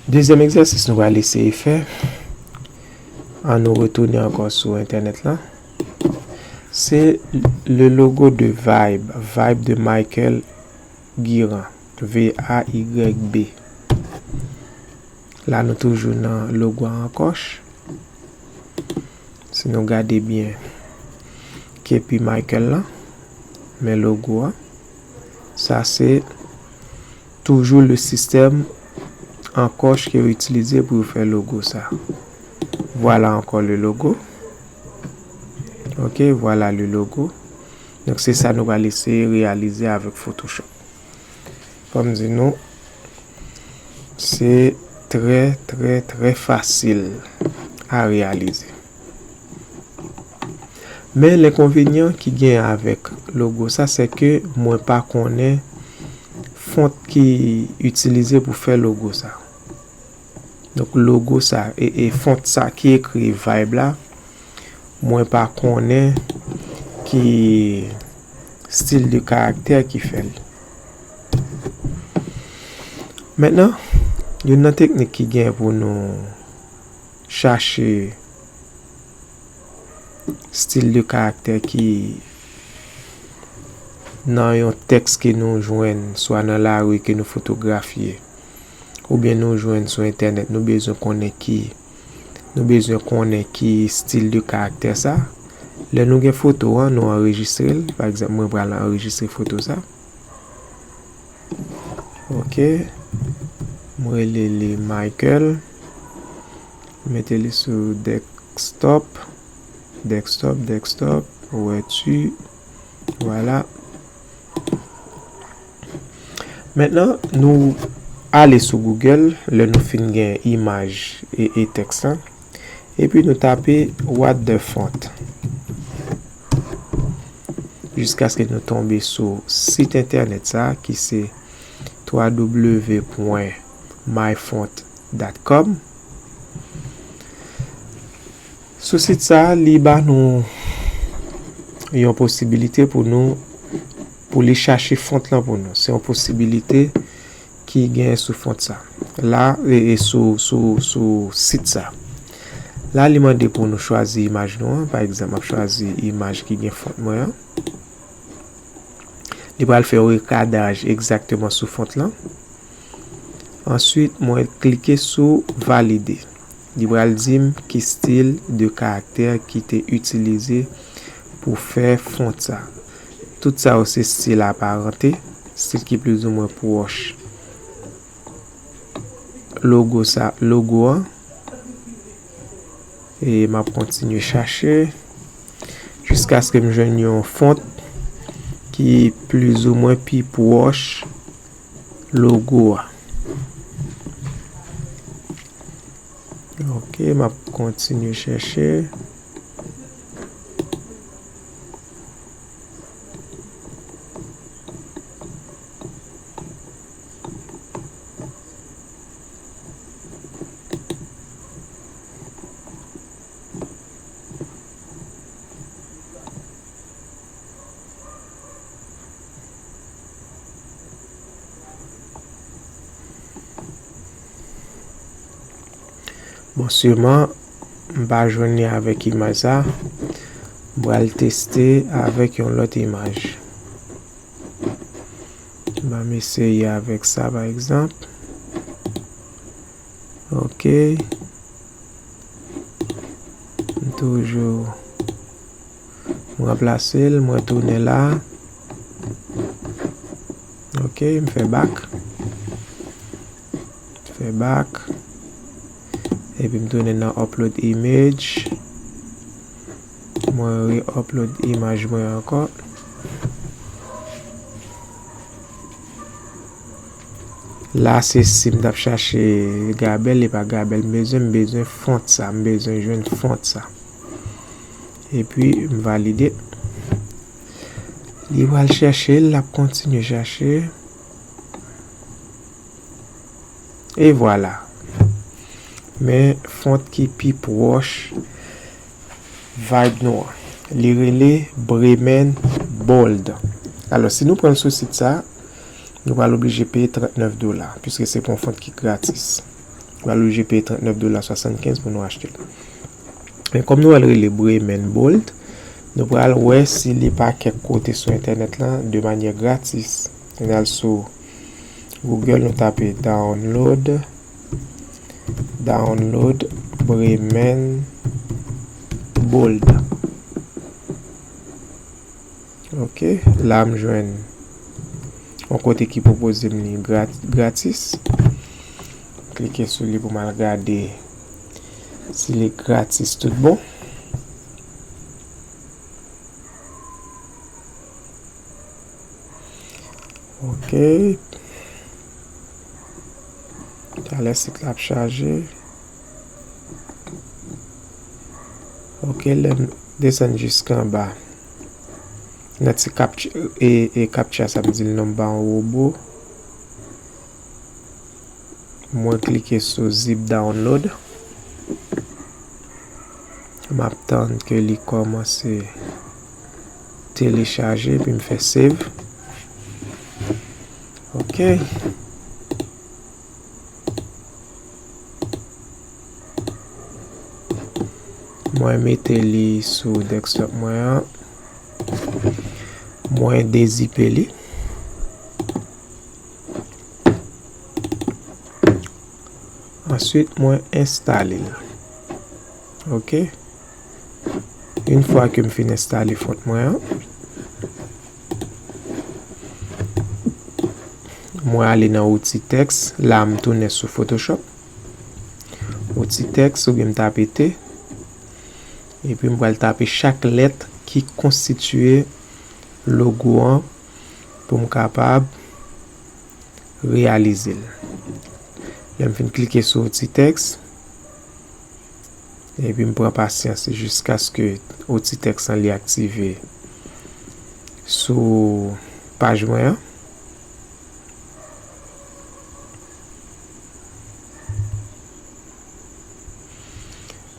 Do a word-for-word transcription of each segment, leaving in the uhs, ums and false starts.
Dezyèm egzèsis nou pral eseye fè, an nou retounen ankò sou entènèt la. Se le logo de Vibe, Vibe de Michael Guiran, V A Y B. La nou toujou nan logo a an kòch. Si nou gade byen, kepi Michael la, men logo a. Sa se toujou le sistèm an kòch ke yo itilize pou yo fè logo sa. Vwala ankò le logo. Ok, vwala le logo. Donk se sa nou pral eseye reyalize avèk Photoshop. Fò m di nou, se trè, trè, trè fasil a reyalize. Men lenkonvenyan ki gen avèk logo sa, se ke mwen pa konnen font ki itilize pou fè logo sa. Donk logo sa, e, e font sa ki ekri Vibe la, mwen pa konnen ki stil de karaktè ki fè l. Mentnan, youn nan teknik ki gen pou nou chache stil de karaktè ki nan yon tèks ke nou jwenn swa nan lari ke nou fotografye, oubyen nou jwenn sou entènèt, nou bezwen konnen ki, nou bezwen konnen ki stil de karaktè sa. Lè nou gen foto an, nou anrejistre l. Pa egzanp, mwen pral anrejistre foto sa. Ok. Mwen rele li Michael. Mete li sou desktop. Desktop, desktop. Wè tu. Vwala. Mentnan, nou ale sou Google lè nou fin gen imaj e, e tèks lan. Epi nou tape what the font. Jiskaske nou tonbe sou sit entènèt sa ki se w w w pwen my font dot com. Sou sit sa, li ba nou yon posibilite pou nou, pou li chache font lan pou nou. Se yon posibilite ki gen sou font sa. La, e, e sou, sou, sou sit sa. La, li mande pou nou chwazi imaj nou an. Pa egzanp, m ap chwazi imaj ki gen font mwen an. Li pral fè yon rekadaj egzakteman sou font lan. Answit, mwen klike sou valide. Li pral di m ki stil de karaktè ki te itilize pou fè font sa. Tout sa yo se stil aparante, stil ki plizoumwen pwòch logo sa, logo an. E m ap kontinye chache jiskaske m jwenn yon font ki plizoumwen pi pwòch logo a. Ok, m ap kontinye chèche. Bon, siman, m pa jwenn li avèk imaj sa. M pral teste avèk yon lòt imaj. Ban m eseye avèk sa, pa egzanp. Ok. M toujou, m ranplase l, mwen tounen la. Ok, m fè back. Fè back. Epi m tounen nan upload image. Mwen re-upload imaj mwen ankò. La, se si m t ap chache gabèl, li pa gabèl m bezwen, m bezwen font sa, m bezwen jwenn font sa. Epi, m valide. Li pral chèche l, l ap kontinye chache. E vwala. Men font ki pi pwòch vibe nou an. Li rele Bremen Bold. Alò, si nou pran l sou sit sa, nou pral oblije peye trannèf dola, piske se pou yon font ki gratis. Pral oblije peye trannèf dola swasannkenz pou nou achte l. Men kòm nou wè l rele Bremen Bold, nou pral wè si li pa kèk kote sou entènèt lan de manyè gratis. Nou al sou Google, nou tape download, download Bremen Bold. Ok, la m jwenn yon kote ki pwopoze m li grat-, gratis. Klike sou li pou m al gade si li gratis tout bon. Ok. Talè sit la ap chaje. Ok, lè m desann jiska anba. Nan ti captcha, e, e captcha sa m di l non m ba yon wobo. Mwen klike sou zip download. M ap tann ke li kòmanse telechaje, epi m fè save. Ok. Mwen mete li sou desktop mwen an. Mwen dezipe li. Answit, mwen enstale l. Ok. Yon fwa ke m fin enstale font mwen an, mwen ale nan outi tèks. La, m tounen sou Photoshop. Outi tèks, oubyen m tape T. Epi m pral tape chak lèt ki konstitye logo an pou m kapab reyalize l. Lè m fin klike sou outi tèks, epi m pran pasyans jiskaske outi tèks lan li aktive sou paj mwen an.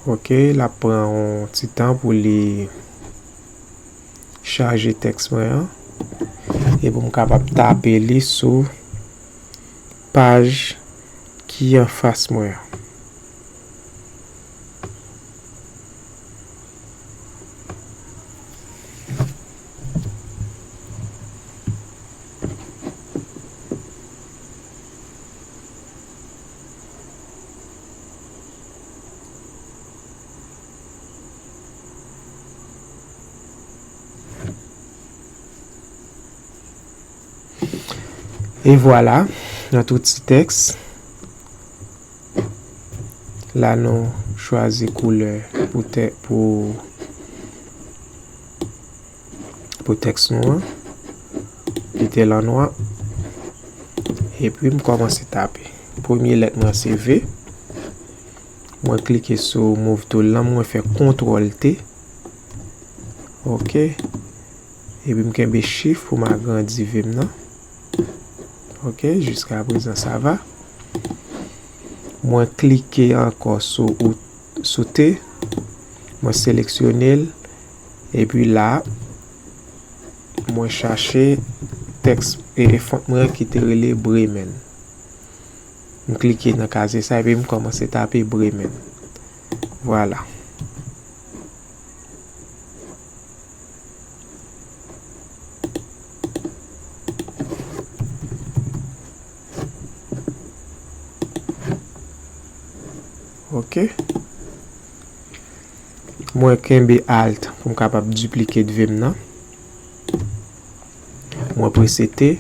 Ok, l ap pran yon ti tan pou li chaje tèks mwen an. E pou m kapab tape li sou paj ki anfas mwen an. E vwala, nan tout ti tèks. La, nou chwazi koulè pou tè-, pou, pou tèks nou an. Kite l an nwa. Epi, m kòmanse tape. Premye lèt mwen se V. Mwen klike sou Move Tool lan, mwen fè kontwòl T. Ok. Epi m kenbe Shift pou m agrandi V m nan. Ok, jiska prezan sa va. Mwen klike ankò sou, sou T. Mwen seleksyone l. Epi la, mwen chache tèks e, e font mwen ki te rele Bremen. M klike nan kazye sa epi m kòmanse tape Bremen. Vwala. Ok. Mwen kenbe Alt pou m kapab diplike V m nan. Mwen prese T.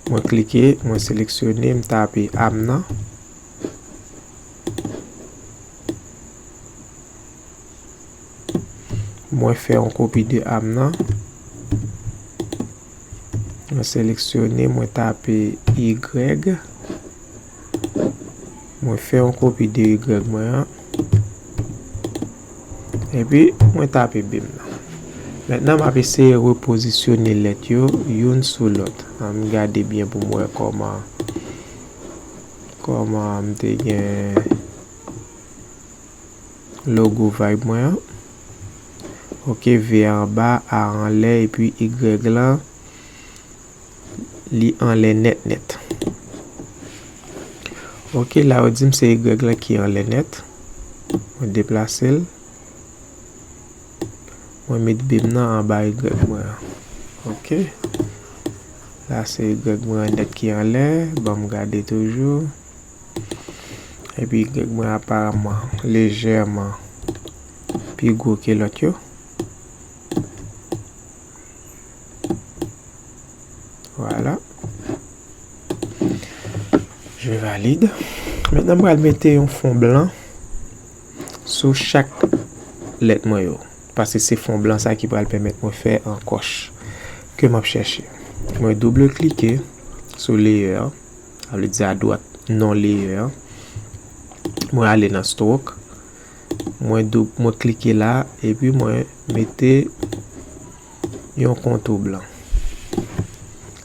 Mwen klike, mwen seleksyone, m tape A m nan. Mwen fè yon kopi de A m nan. Mwen seleksyone, mwen tape Y. Mwen fè yon kopi de Y mwen an. Epi, mwen tape B m nan. Mentnan, m ap eseye repozisyone lèt yo youn sou lòt. Ann gade byen pou m wè kòman, kòman m te gen logo Vibe mwen an. Ok, V a anba, A anlè, epi Y lan, li anlè nèt nèt. Ok, la yo di m se Y lan ki anlè nèt. Mwen deplase l. Mwen met beam nan anba Y mwen an. Ok. La se Y mwen an nèt ki anlè. Ban m gade toujou. Epi Y mwen aparamman lejèman pi gwo ke lòt yo. Voilà. Je valide. Mentnan, m pral mete yon fon blan sou chak lèt mwen yo. Paske se fon blan sa ki pral pèmèt mwen fè ankòch ke m ap chèche. Mwen double klike sou layer, sa vle di adwat non layer. Mwen ale nan stroke. Mwen dou-, mwen klike la, epi mwen mete yon kontou blan.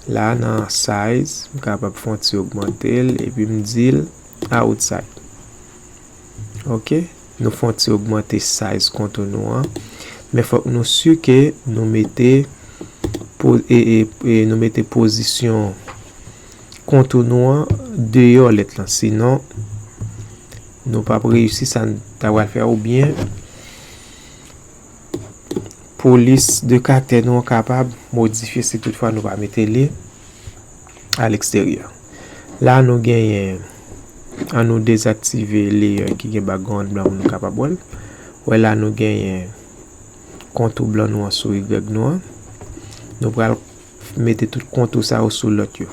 La nan size, m kapab fè yon ti ogmante l, epi m di l outside. Ok, nou fè yon ti ogmante size kontou nou an. Men fòk nou si ke nou mete po-, e, e, e, nou mete pozisyon kontou nou an deyò lèt lan. Sinon, nou p ap reyisi sa n ta pral fè a, oubyen polis de karaktè nou an kapab modifye si toutfwa nou pa mete li a leksteryè. La nou genyen, an nou dezaktive layer ki gen background blan pou nou kapab wè l. Wè la nou genyen kontou blan nou an sou Y nou an. Nou pral mete tout kontou sa yo sou lòt yo.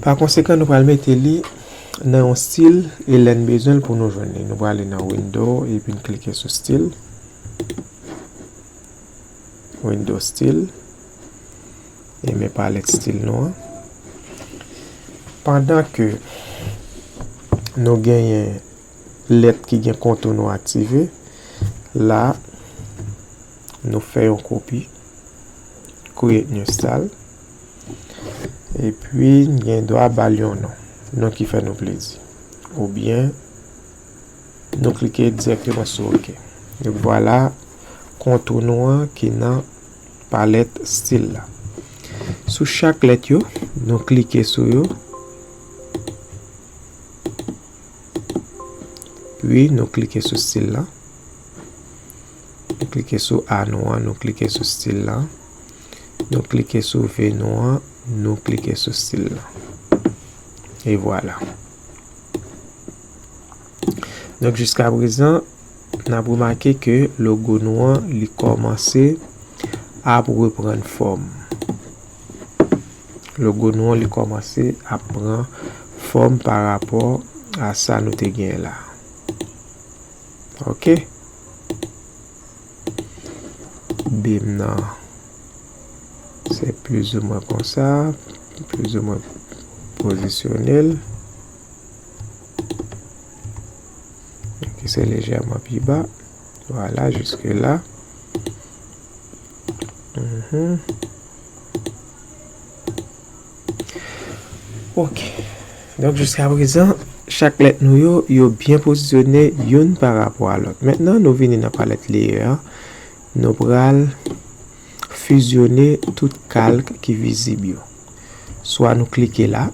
Pa konsekan, nou pral mete li nan yon stil e lè n bezwen l pou nou jwenn li. Nou prale nan Window epi n klike sou stil. Window stil. E men palèt stil nou an. Pandan ke nou genyen lèt ki gen kontou nou aktive, la, nou fè yon kopi, create new style, epi n gen dwa ba l yon non, non ki fè nou plezi. Oubyen, nou klike dirèkteman sou OK. Donk, vwala kontou nou an ki nan palèt stil la. Sou chak lèt yo, nou klike sou yo. Pi, nou klike sou stil la. Nou klike sou A nou an, nou klike sou stil la. Nou klike sou V nou an, nou klike sou stil la. E vwala. Donk, jiska prezan, n ap remake ke logo nou an, li kòmanse ap reprann fòm. Logo nou an, li kòmanse ap pran fòm pa rapò a sa nou te gen la. Ok. Beam nan, se plizoumwen konsa, plizoumwen pozisyone l. Ok, se lejèman pi ba. Vwala, jiske la. Mhm. Ok. Donk, jiska prezan, chak lèt nou yo, yo byen pozisyone youn pa rapò a lòt. Mentnan, nou vini nan palèt layer an. Nou pral fizyone tout kalk ki vizib yo. Swa nou klike la,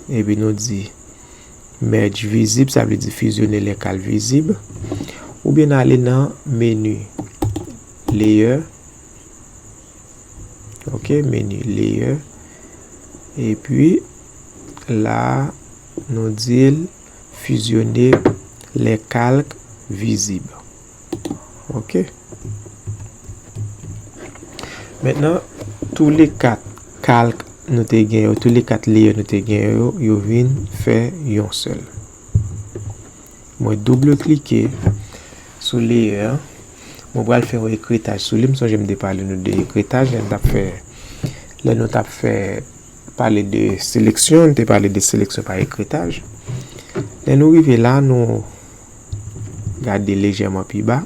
epi nou di merge vizib, sa vle di fizyone lè kalk vizib, oubyen n ale nan meni layer. Ok, meni layer. Epi la, nou di l fizyone lè kalk vizib. Ok. Mentnan, tou le kat kalk nou te gen yo, tou le kat layer nou te gen yo, yo vin fè yon sèl. Mwen double klike sou layer an. Mwen pral fè yon ekretaj sou li. M sonje m te pale nou de ekretaj lè n t ap fè, lè nou t ap fè pale de seleksyon, n te pale de seleksyon pa ekretaj. Lè nou rive la, nou gade lejèman pi ba.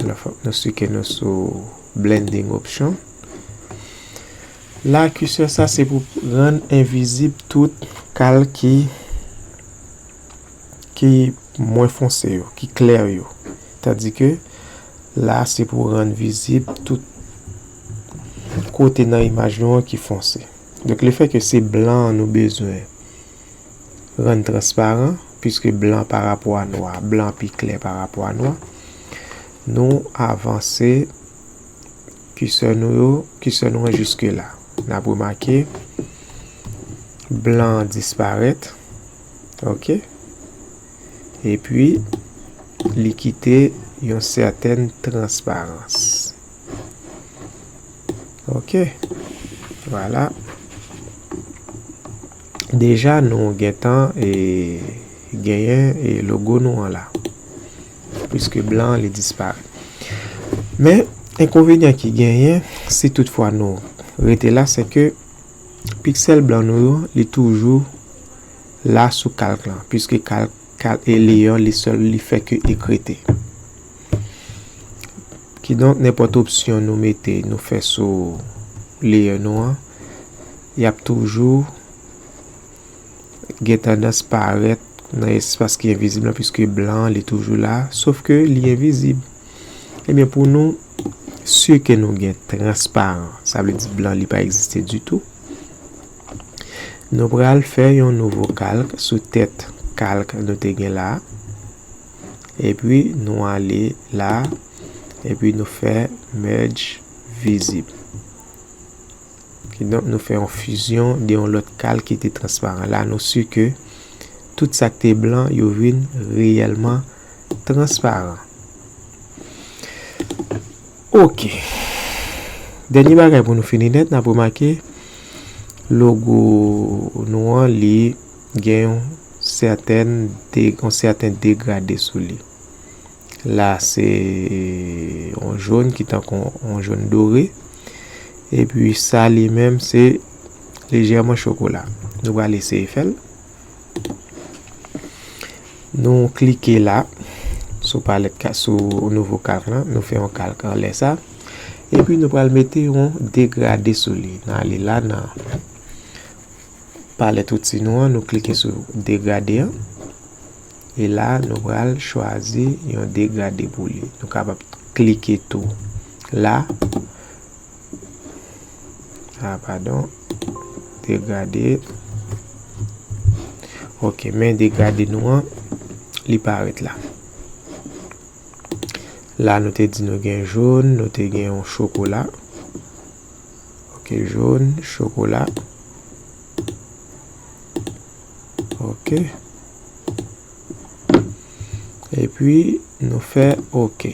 Alò, fòk nou si ke nou sou blending option. La, cursor sa se pou rann envizib tout kalk ki, ki mwen fonse yo, ki klè yo. Tandike la, se pou rann vizib tout kote nan imaj nou an ki fonse. Donk, lefètke se blan an nou bezwen rann transparan, piske blan pa rapò a nwa, blan pi klè pa rapò a nwa, nou avanse kisè nou yo, kisè nou an jiske la. N ap remake blan an disparèt, ok? Epi, li kite yon sètèn transparans. Ok. Vwala. Deja, nou gentan e, genyen e logo nou an la. Piske blan an, li disparèt. Men, enkonvenyan ki genyen, si toutfwa nou rete la, se ke piksèl blan nou yo, li toujou la sou kalk lan, piske kalk, kalk e layer li sèl, li fè ke ekrete. Kidonk, nenpòt opsyon nou mete, nou fè sou layer nou an, y ap toujou gen tandans parèt nan espas ki envizib lan, piske blan an, li toujou la, sof ke li envizib. Ebyen, pou nou si ke nou gen transparan, sa vle di blan li pa egziste ditou, nou pral fè yon nouvo kalk sou tèt kalk nou te gen la a. Epi, nou ale la a. Epi, nou fè merge vizib. Kidonk, nou fè yon fizyon de yon lòt kalk ki te transparan. La, nou si ke tout sa k te blan, yo vin reyèlman transparan. Ok. Dènye bagay pou nou fini nèt, n ap remake logo nou an, li gen yon sètèn de-, yon sèten degrade sou li. La, se yon jòn ki tankou yon jòn dore. Epi sa li menm, se lejèman chokola. Nou pral eseye fè l. Nou klike la, sou palèt ka-, sou nouvo kalk lan. Nou fè yon kalk anlè sa. Epi nou pral mete yon degrade sou li. N ale la nan palèt outi nou an, nou klike sou degrade an. E la, nou pral chwazi yon degrade pou li. Nou kapab klike tou la. Ah, padon. Degrade. Ok, men degrade nou an, li parèt la. La, nou te di nou gen jòn, nou te gen yon chokola. Ok, jòn, chokola. Ok. Epi, nou fè ok.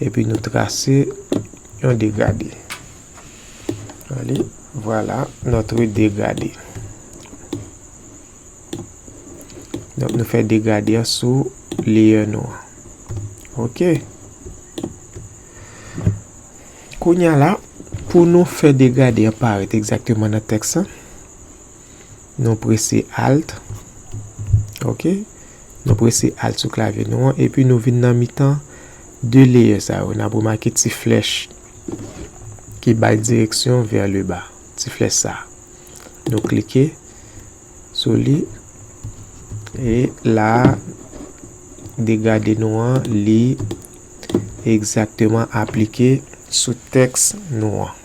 Epi, nou trase yon degrade. Ale, vwala, notre degrade. Donk, nou fè degrade an sou layer nou an. Ok. Kounye a la, pou nou fè degrade an parèt egzakteman nan tèks lan, nou prese Alt. Ok. Nou prese Alt sou klavye nou an, epi nou vin nan mitan de layer sa yo. N ap remake ti flèch ki bay direksyon vers le bas. Ti flèch sa. Nou klike sou li. E la, degrade nou an, li egzakteman aplike sou tèks nou an.